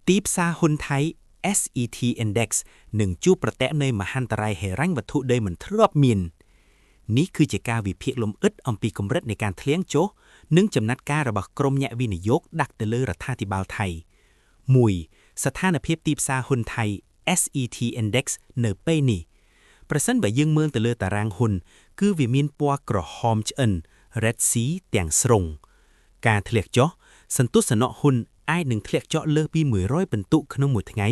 ទីផ្សារហ៊ុនថៃ SET Index នឹងជួបប្រទះនៃមហន្តរាយហិរញ្ញវត្ថុដែលមិនធ្លាប់មាននេះគឺជាការវិភាគលម្អិតអំពីកម្រិតនៃការធ្លាក់ចុះនិងចំណាត់ការរបស់ក្រុមអ្នកវិនិយោគដាក់ទៅលើរដ្ឋាភិបាលថៃ1ស្ថានភាពទីផ្សារហ៊ុនថៃ SET Index នៅពេលនេះប្រសិនបើយើងមើលទៅលើតារាងហ៊ុនគឺវាមានពណ៌ក្រហមឆ្អិន Red Sea ទាំងស្រុងការធ្លាក់ចុះសន្ទុះសនៈហ៊ុនអាចនឹងធ្លាក់ចុះលើសពី100ពិន្ទុក្នុងមួយថ្ងៃ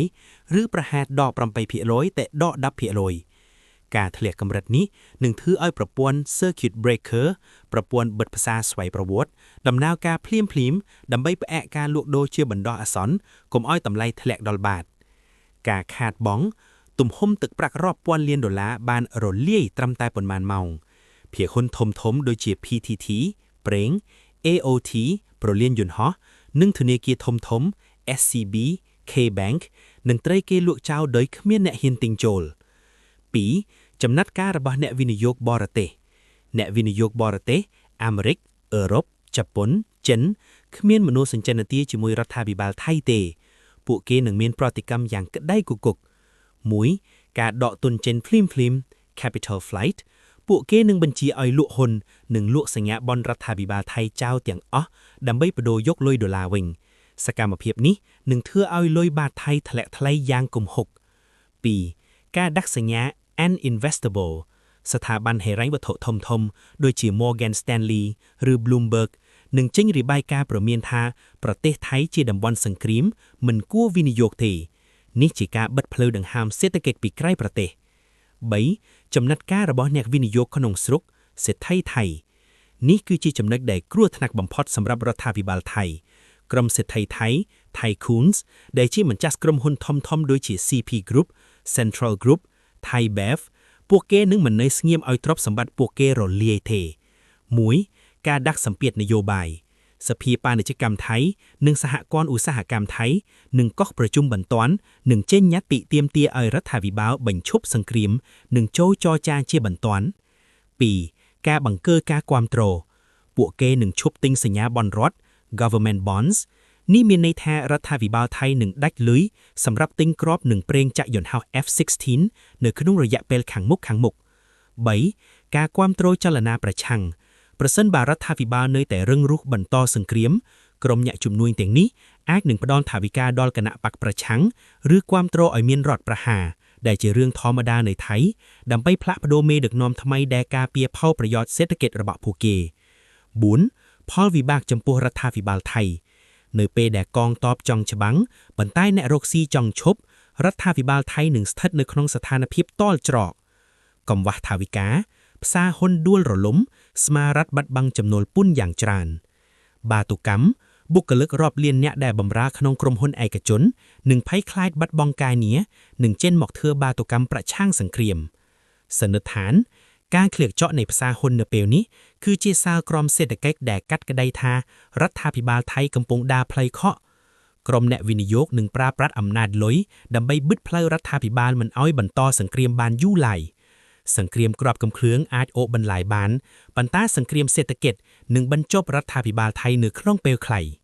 ឬប្រហែលដក8%ទៅដក10%ការធ្លាក់កម្រិតនេះនឹងធ្វើឲ្យប្រព័ន្ធ circuit breaker ប្រព័ន្ធបិទផ្សារស្វ័យប្រវត្តិដំណើរការភ្លាមភ្លាមដើម្បីផ្អាកការលក់ដូរជាបណ្ដោះអាសន្នកុំឲ្យតម្លៃធ្លាក់ដល់បាតការខាតបង់ទំហំទឹកប្រាក់រាប់ពាន់លានដុល្លារបានរលាយត្រឹមតែប៉ុន្មានម៉ោងភាគហ៊ុនធំធំដូចជា PTT ប្រេង AOT ព្រលានយន្តហោះនិងធនាគារធំធំ SCB KBank នឹងត្រូវគេលក់ចោលដោយគ្មានអ្នកហ៊ានទិញចូល2ចំណាត់ការរបស់អ្នកវិនិយោគបរទេសអ្នកវិនិយោគបរទេសអាមេរិកអឺរ៉ុបជប៉ុនចិនគ្មានមនោសញ្ចេតនាជាមួយរដ្ឋាភិបាលថៃទេ ពួកគេនឹងមានប្រតិកម្មយ៉ាងក្តៅគគុក1ការដកទុនចេញភ្លាមភ្លាម capital flight ពួកគេនឹងបញ្ជាឲ្យលក់ហ៊ុននិងលក់សញ្ញាបនរដ្ឋាភិបាលថៃចោលទាំងអស់ដើម្បីបដូរយកលុយដុល្លារវិញសកម្មភាពនេះនឹងធ្វើឲ្យលុយបាតថៃធ្លាក់ថ្លៃយ៉ាងគំហុក2ការដាក់សញ្ញា uninvestable ស្ថាប័នហិរញ្ញវត្ថុធំៗដូចជា Morgan Stanley ឬ Bloomberg នឹងចេញរបាយការណ៍ព្រមានថាប្រទេសថៃជាតំបន់សង្គ្រាមមិនគួរវិនិយោគទេនេះជាការបិទផ្លូវដង្ហើមសេដ្ឋកិច្ចពីក្រៅប្រទេស3ចំណាត់ការរបស់អ្នកវិនិយោគក្នុងស្រុកសេដ្ឋីថៃនេះគឺជាចំណុចដែលគ្រោះថ្នាក់បំផុតសម្រាប់រដ្ឋាភិបាលថៃក្រុមសេដ្ឋីថៃ Tycoons ដែលជាម្ចាស់ក្រុមហ៊ុនធំៗដូចជា CP Group, Central Group, Thai Bev ពួកគេនឹងមិននៅស្ងៀមឲ្យទ្រព្យសម្បត្តិពួកគេរលាយទេ1ការដាក់សម្ពាធនយោបាយសភាពាណិជ្ជកម្មថៃនិងសហព័ន្ធឧស្សាហកម្មថៃនឹងកោះប្រជុំបន្ទាន់និងចេញញត្តិទាមទារឲ្យរដ្ឋាភិបាលបញ្ឈប់សង្គ្រាមនិងចូលចរចាជាបន្ទាន់2ការបង្កើការគ្រប់គ្រងពួកគេនឹងឈប់ទិញសញ្ញាបនរដ្ឋ government bonds នេះមានន័យថារដ្ឋាភិបាលថៃនឹងដាច់លុយសម្រាប់ទិញគ្រាប់និងប្រេងចាក់យន្តហោះ F-16 នៅក្នុងរយៈពេលខាងមុខខាងមុខ3ការគ្រប់គ្រងចលនាប្រឆាំងប្រសិនបើរដ្ឋាភិបាលនៅតែរឹងរូសបន្តសង្គ្រាមក្រុមអ្នកជំនួញទាំងនេះអាចនឹងផ្ដល់ថវិកាដល់គណបក្សប្រឆាំងឬគាំទ្រឲ្យមានរដ្ឋប្រហារដែលជារឿងធម្មតានៅថៃដើម្បីផ្លាស់ប្ដូរមេដឹកនាំថ្មីដែលការពារផលប្រយោជន៍សេដ្ឋកិច្ចរបស់ពួកគេ4ផលវិបាកចំពោះរដ្ឋាភិបាលថៃនៅពេលដែលកងទ័ពចង់ច្បាំងប៉ុន្តែអ្នករកស៊ីចង់ឈប់រដ្ឋាភិបាលថៃនឹងស្ថិតនៅក្នុងស្ថានភាពតល់ច្រកកង្វះថវិកាផ្សារហ៊ុនដួលរលំស្មារតីបាត់បង់ចំណូលពន្ធយ៉ាងច្រើនបាតុកម្មបុគ្គលិករាប់លានអ្នកដែលបម្រើក្នុងក្រុមហ៊ុនឯកជននឹងភ័យខ្លាចបាត់បង់ការងារនិងចេញមកធ្វើបាតុកម្មប្រឆាំងសង្គ្រាមសន្និដ្ឋានការធ្លាក់ចុះនៃផ្សារហ៊ុននៅពេលនេះគឺជាសាលក្រមសេដ្ឋកិច្ចដែលកាត់ក្តីថារដ្ឋាភិបាលថៃកំពុងដើរផ្លូវខកក្រុមអ្នកវិនិយោគនឹងប្រើប្រាស់អំណាចលុយដើម្បីបិទផ្លូវរដ្ឋាភិបាលមិនឲ្យបន្តសង្គ្រាមបានយូរឡើយសង្គ្រាមគ្រាប់កំភ្លើងអាចអូសបន្លាយបានប៉ុន្តែសង្គ្រាមសេដ្ឋកិច្ចនឹងបញ្ចប់រដ្ឋាភិបាលថៃនៅក្នុងពេលខ្លី។